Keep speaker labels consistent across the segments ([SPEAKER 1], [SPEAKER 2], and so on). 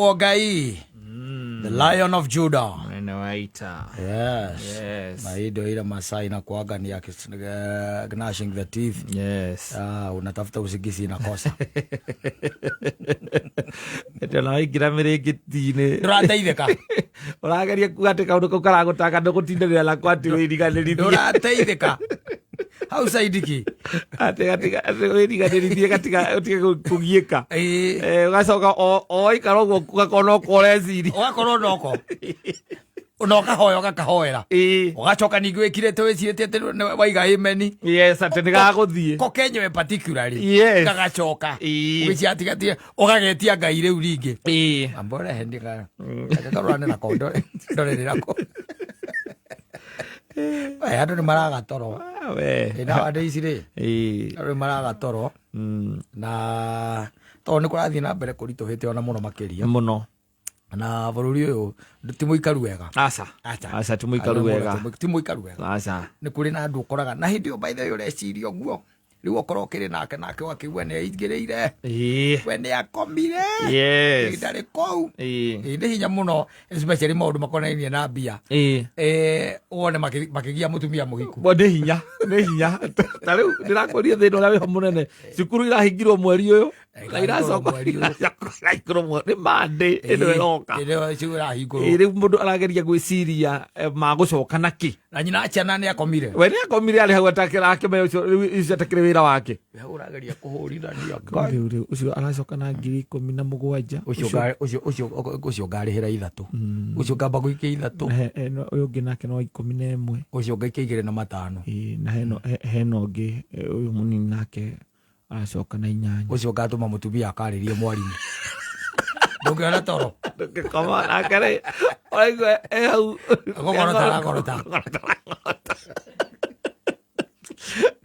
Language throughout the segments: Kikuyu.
[SPEAKER 1] O Ngai, the Lion of Judah.
[SPEAKER 2] Mũnene wa ita.
[SPEAKER 1] Yes.
[SPEAKER 2] Yes.
[SPEAKER 1] Na hii ndio ile masaa inakuaga ni ya gnashing the teeth.
[SPEAKER 2] Yes.
[SPEAKER 1] Ah, unatafuta usingizi inakosa.
[SPEAKER 2] Ĩndĩ ona waingĩra mĩrĩngĩti-inĩ
[SPEAKER 1] Ndũrateithĩka.
[SPEAKER 2] ũrageria kuga atĩ kaũndũ kau karagũtanga ndũgũtindanĩra nako atĩ wĩriganĩrithie.
[SPEAKER 1] Ndũrateithĩka. Hau saidiki.
[SPEAKER 2] Atĩ atĩ wĩriganĩrithie gatiga ũtige kũgiĩka.
[SPEAKER 1] Ĩĩ.
[SPEAKER 2] Ũgacoka o waikara ũguo ũgakorwo no kũreciria.
[SPEAKER 1] Ũgakorwo noko. Na ũkahoya ũgakahoera.
[SPEAKER 2] Ĩĩ.
[SPEAKER 1] Ũgacoka ningĩ wĩkirĩte wĩcirĩtie atĩ nĩ waiga ameni.
[SPEAKER 2] Yes, atĩ nĩ gagũthiĩ.
[SPEAKER 1] Ko kenyewe particularly.
[SPEAKER 2] Yes.
[SPEAKER 1] Gagacoka.
[SPEAKER 2] Ĩĩ.
[SPEAKER 1] Ũgĩcia atigatie ũgagetia Ngai rĩu ringĩ.
[SPEAKER 2] Ĩĩ.
[SPEAKER 1] Amba ũrehe ndiga. Karorane nako ndorerera ko. Andũ nĩ maraga toro.
[SPEAKER 2] Ah, we.
[SPEAKER 1] Ĩ, nowadays rĩ,
[SPEAKER 2] Ĩĩ.
[SPEAKER 1] andũ nĩ maraga toro na tondũ nĩ kũrathiĩ na mbere kũritũhĩte ona mũno makĩria.
[SPEAKER 2] Mũno.
[SPEAKER 1] Na bũrũri ũyũ ti mũikaru wega.
[SPEAKER 2] Aca.
[SPEAKER 1] Aca.
[SPEAKER 2] Aca ti mũikaru wega.
[SPEAKER 1] Ti mũikaru wega.
[SPEAKER 2] Aca.
[SPEAKER 1] Nĩ kũrĩ na andũ ũkoraga na hĩndĩ ĩyo by the way ũreciria ũguo rĩu okorwo ũkĩrĩ nake nake ũgakĩigua nĩ aingĩrĩire
[SPEAKER 2] Ĩĩ.
[SPEAKER 1] we nĩ akomire
[SPEAKER 2] Yes.
[SPEAKER 1] ndarĩ kũu.
[SPEAKER 2] Ĩĩ.
[SPEAKER 1] Ĩ, nĩ hinya mũno especially maũndũ makonainie na mbia.
[SPEAKER 2] Ĩĩ.
[SPEAKER 1] Wone makĩgia mũtumia mũhiku.
[SPEAKER 2] Bo nĩ hinya, nĩ hinya. Ta rĩu ndĩrakwĩria thĩna ũrĩa wĩho mũnene. Cukuru irahingirwo mweri ũyũ. Na iracoka
[SPEAKER 1] mweri ũyũ.
[SPEAKER 2] Irahingũrwo nĩ Monday ĩno ĩroka.
[SPEAKER 1] Ĩno cukuru ĩrahingũrwo.
[SPEAKER 2] Ĩĩ, rĩu mũndũ arageria gwĩciria magũcoka na kĩ.
[SPEAKER 1] Na nyina ciana nĩ akomire.
[SPEAKER 2] We nĩ akomire arĩ hau atakĩrakĩmenya ũcio rĩu ũcio atakĩrĩ wĩra wake.
[SPEAKER 1] We ũrageria kũhũrithania.
[SPEAKER 2] Rĩu ũcio aracoka na 17,000.
[SPEAKER 1] Ũcio ũcio ngarĩhĩra 3. Ũcio ngamba gũikia 3.
[SPEAKER 2] Ũyũ ũngĩ nake no 11.
[SPEAKER 1] Ũcio ngaikia 2 na 5.
[SPEAKER 2] Ĩĩ, na hena ũngĩ ũyũ mũnini nake aracoka na 8.
[SPEAKER 1] Ũcio ngatũma mũtumia akarĩrie mwarimũ. Ndũngĩona toro.
[SPEAKER 2] Ndũngĩkoma nake rĩ, ũraigua e hau.
[SPEAKER 1] Gũkorota aragorota.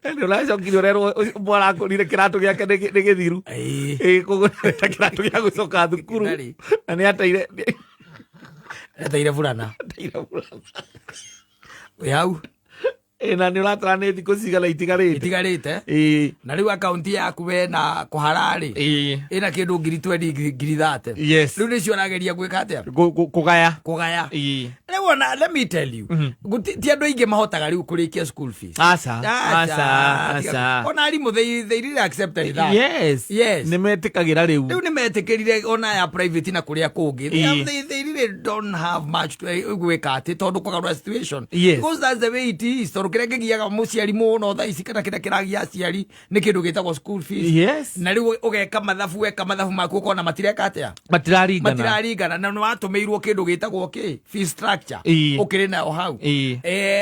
[SPEAKER 2] Nĩ ũracokire ũrerwo mwarakũrire kĩratũ gĩake nĩ gĩthiru.
[SPEAKER 1] Ĩĩ.
[SPEAKER 2] Ĩĩ, kũgũrĩra kĩratũ gĩa gũcoka thukuru.
[SPEAKER 1] Ndarĩ.
[SPEAKER 2] Na nĩ ateire
[SPEAKER 1] Eteire burana.
[SPEAKER 2] ateire burana.
[SPEAKER 1] Wĩ hau.
[SPEAKER 2] Ĩĩ, na nĩ ũratara nĩ thikũ cigana itigarĩte.
[SPEAKER 1] Itigarĩte.
[SPEAKER 2] Ĩĩ.
[SPEAKER 1] Na rĩu akaunti yaku we na kũhara rĩ.
[SPEAKER 2] Ĩĩ.
[SPEAKER 1] Ĩna kĩndũ ngiri 20 ngiri 30.
[SPEAKER 2] Yes.
[SPEAKER 1] Rĩu nĩcio ũrageria gwĩka atĩa?
[SPEAKER 2] Kũgaya.
[SPEAKER 1] Kũgaya.
[SPEAKER 2] Ĩĩ.
[SPEAKER 1] Rĩu ona let me tell you. Ti andũ aingĩ mahotaga rĩu kũrĩkia school fees.
[SPEAKER 2] Aca. Aca. Aca.
[SPEAKER 1] Ona arimũ they really accepted that.
[SPEAKER 2] Yes.
[SPEAKER 1] Yes.
[SPEAKER 2] Nĩ metĩkagĩra rĩu.
[SPEAKER 1] Rĩu nĩ metĩkĩrire ona ya private na kũrĩa kũngĩ. They,
[SPEAKER 2] Ĩĩ.
[SPEAKER 1] they really don't have much to gwĩka atĩ tondũ kũgarũra situation.
[SPEAKER 2] Yes.
[SPEAKER 1] Because that's the way it is. Tondũ kĩrĩa kĩgiaga mũciari mũno thaa ici kana kĩrĩa kĩragia aciari nĩ kĩndũ gĩtagwo school fees.
[SPEAKER 2] Yes.
[SPEAKER 1] Na rĩu ũgeka mathabu weka mathabu maku ũkona matireka atĩa?
[SPEAKER 2] Matiraringana.
[SPEAKER 1] Matiraringana na nĩ watũmĩirwo kĩndũ gĩtagwo kĩ fee structure.
[SPEAKER 2] Ĩĩ.
[SPEAKER 1] Ũkĩrĩ nayo hau.
[SPEAKER 2] Ĩĩ.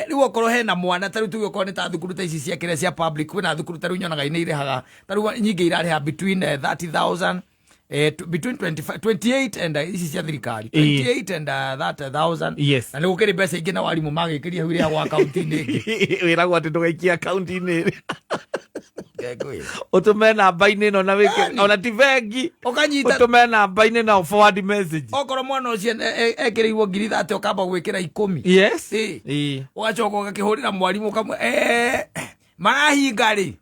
[SPEAKER 1] Rĩu okorwo hena mwana ta rĩu tuge okorwo nĩ ta thukuru ta ici cia kĩrĩa cia public kwĩna thukuru ta rĩu nyonaga nĩ irĩhaga ta rĩu nyingĩ irarĩha between 30,000 between 25 28 and ici cia thirikari
[SPEAKER 2] Ĩĩ.
[SPEAKER 1] 28 and 30,000.
[SPEAKER 2] Yes.
[SPEAKER 1] Na nĩ gũkĩrĩ mbeca ingĩ na warimũ magĩkĩria hau irĩhagwo akaunti-inĩ ĩngĩ.
[SPEAKER 2] Wĩragwo atĩ ndũgaikie akaunti-inĩ ĩrĩa.
[SPEAKER 1] Ngengũĩ.
[SPEAKER 2] Ũtũme namba-inĩ ĩno na wĩke
[SPEAKER 1] Yani.
[SPEAKER 2] ona ti bengi.
[SPEAKER 1] Ũkanyita
[SPEAKER 2] Ũtũme namba-inĩ na forward message.
[SPEAKER 1] Okorwo mwana ũcio ekĩrĩirwo ngiri 30 ũkamba gwĩkĩra 10.
[SPEAKER 2] Yes.
[SPEAKER 1] Ĩĩ.
[SPEAKER 2] Ĩĩ.
[SPEAKER 1] Ũgacoka ũgakĩhũrĩra mwarimũ ũkamwe marahinga rĩ?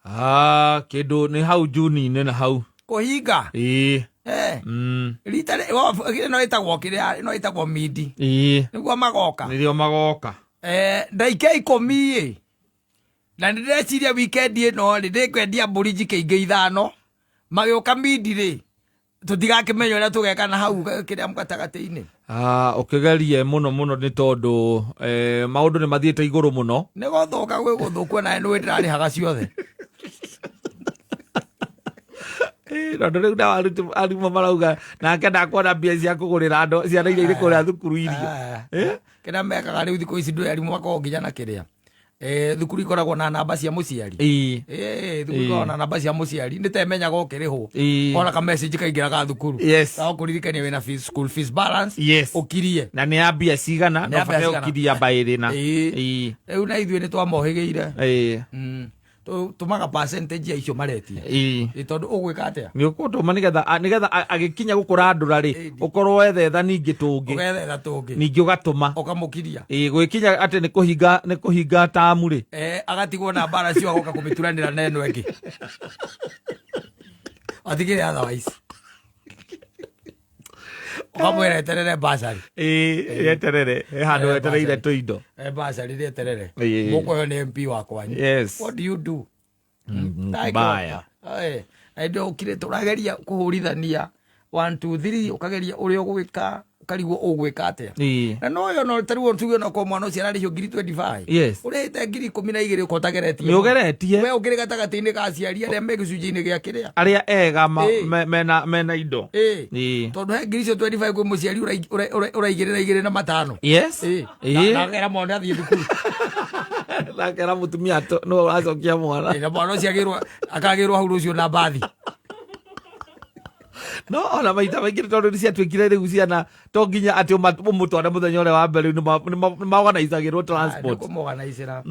[SPEAKER 2] Ah, kĩndũ nĩ hau Juni-inĩ na hau.
[SPEAKER 1] Kũhinga?
[SPEAKER 2] Ĩĩ.
[SPEAKER 1] Rita ĩno ĩtagwo kĩrĩa ĩno ĩtagwo midi.
[SPEAKER 2] Ĩĩ.
[SPEAKER 1] Nĩguo magoka.
[SPEAKER 2] Nĩrĩo magoka.
[SPEAKER 1] Ndaikia 10 ĩ. Na nĩ ndĩreciria weekend ĩno rĩ ndĩkwendia mbũri njike ingĩ 5 magĩũka midi rĩ tũtigakĩmenya ũrĩa tũgeka na hau kĩrĩa gatagatĩ-inĩ.
[SPEAKER 2] Ah, ũkĩgerie mũno mũno nĩ tondũ maũndũ nĩ mathiĩte igũrũ mũno.
[SPEAKER 1] Nĩ gũthũka gwĩ gũthũku na nĩ ndĩrarĩhaga ciothe.
[SPEAKER 2] Tondũ rĩu nao arimũ marauga nake ndakuona mbia cia kũgũrĩra andũ ciana iria irĩ kũrĩa thukuru irio.
[SPEAKER 1] Kĩrĩa mekaga rĩu thikũ ici ndũĩ arimũ makoragwo nginya na kĩrĩa. Thukuru ikoragwo na namba cia mũciari.
[SPEAKER 2] Ĩĩ.
[SPEAKER 1] Thukuru ikoragwo na namba cia mũciari nĩ temenyaga ũkĩrĩhwo.
[SPEAKER 2] Ĩĩ.
[SPEAKER 1] Ona ka message kaingĩra ga thukuru.
[SPEAKER 2] Yes.
[SPEAKER 1] Gagũkũririkania wĩna fees, school fees balance.
[SPEAKER 2] Yes.
[SPEAKER 1] Ũkirie.
[SPEAKER 2] Na nĩ ya mbia cigana
[SPEAKER 1] Nĩ
[SPEAKER 2] no
[SPEAKER 1] ya mbia
[SPEAKER 2] bataire
[SPEAKER 1] cigana.
[SPEAKER 2] ũkiria mbaĩrĩ na.
[SPEAKER 1] Ĩĩ.
[SPEAKER 2] Ĩĩ.
[SPEAKER 1] Rĩu na ithuĩ nĩ twamohĩgĩire.
[SPEAKER 2] Ĩĩ.
[SPEAKER 1] Tũmaga percentage ya icio maretia.
[SPEAKER 2] Ĩĩ.
[SPEAKER 1] Ĩĩ, tondũ ũgwĩka atĩa?
[SPEAKER 2] Nĩ ũkũtũma nĩgetha agĩkinya gũkũrandũra rĩ,
[SPEAKER 1] Ĩĩ.
[SPEAKER 2] ũkorwo wethetha ningĩ tũngĩ.
[SPEAKER 1] Ũgethetha tũngĩ.
[SPEAKER 2] Ningĩ ũgatũma.
[SPEAKER 1] Ũkamũkiria.
[SPEAKER 2] Ĩĩ, gwĩkinya atĩ nĩ kũhinga tamu rĩ.
[SPEAKER 1] Agatigwo na mbara cio agoka kũmĩturanĩra na ĩno ĩngĩ. Atigĩre otherwise. Ũkamwĩra eterere basarĩ.
[SPEAKER 2] Ĩĩ, yeterere he handũ
[SPEAKER 1] Eh,
[SPEAKER 2] wetereire
[SPEAKER 1] basarĩ.
[SPEAKER 2] tũindo.
[SPEAKER 1] Basarĩ rĩeterere.
[SPEAKER 2] Ĩĩ.
[SPEAKER 1] Mũkũheo nĩ MP wa kwanyu.
[SPEAKER 2] Yes.
[SPEAKER 1] What do you do?
[SPEAKER 2] Mbaya.
[SPEAKER 1] Na hĩndĩ ĩyo ũkire tũrageria kũhũrithania 1 2 3, ũkageria ũrĩa ũgwĩka, ũkarigwo ũgwĩka atĩa. Na no yo no tarĩu tuge onakorwo mwana ũcio ararĩhio ngiri 25,
[SPEAKER 2] Yes.
[SPEAKER 1] ũrĩhĩte 12,000 ũko ũtageretie.
[SPEAKER 2] Nĩ ũgeretie.
[SPEAKER 1] We ũkĩrĩ gatagatĩ-inĩ ka aciari arĩa me gĩcunjĩ-inĩ gĩa kĩrĩa
[SPEAKER 2] arĩa ega
[SPEAKER 1] Ĩĩ.
[SPEAKER 2] mena indo.
[SPEAKER 1] Ĩĩ.
[SPEAKER 2] Ĩĩ.
[SPEAKER 1] Tondũ he ngiri icio 25 kwĩ mũciari ũraigĩrĩra igĩrĩ na matano.
[SPEAKER 2] Yes.
[SPEAKER 1] Ĩĩ.
[SPEAKER 2] Ĩĩ.
[SPEAKER 1] Na akera mwana athiĩ thukuru.
[SPEAKER 2] Nakera mũtumia nĩwe ũracokia mwana.
[SPEAKER 1] Ĩĩ, na mwana ũcio akagĩrwo hau rũciũ na mbathi.
[SPEAKER 2] No ona maita maingĩ tondũ nĩ ciatuĩkire rĩu ciana to nginya atĩ ũmũtware mũthenya ũrĩa wa mbere, rĩu nĩmaorganizagĩrwo transport.
[SPEAKER 1] Nĩkũmorganizĩra.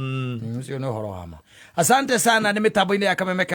[SPEAKER 1] Ũcio nĩ ũhoro wa ma. Asante sana, nĩ mĩtambo-inĩ ya Kameme.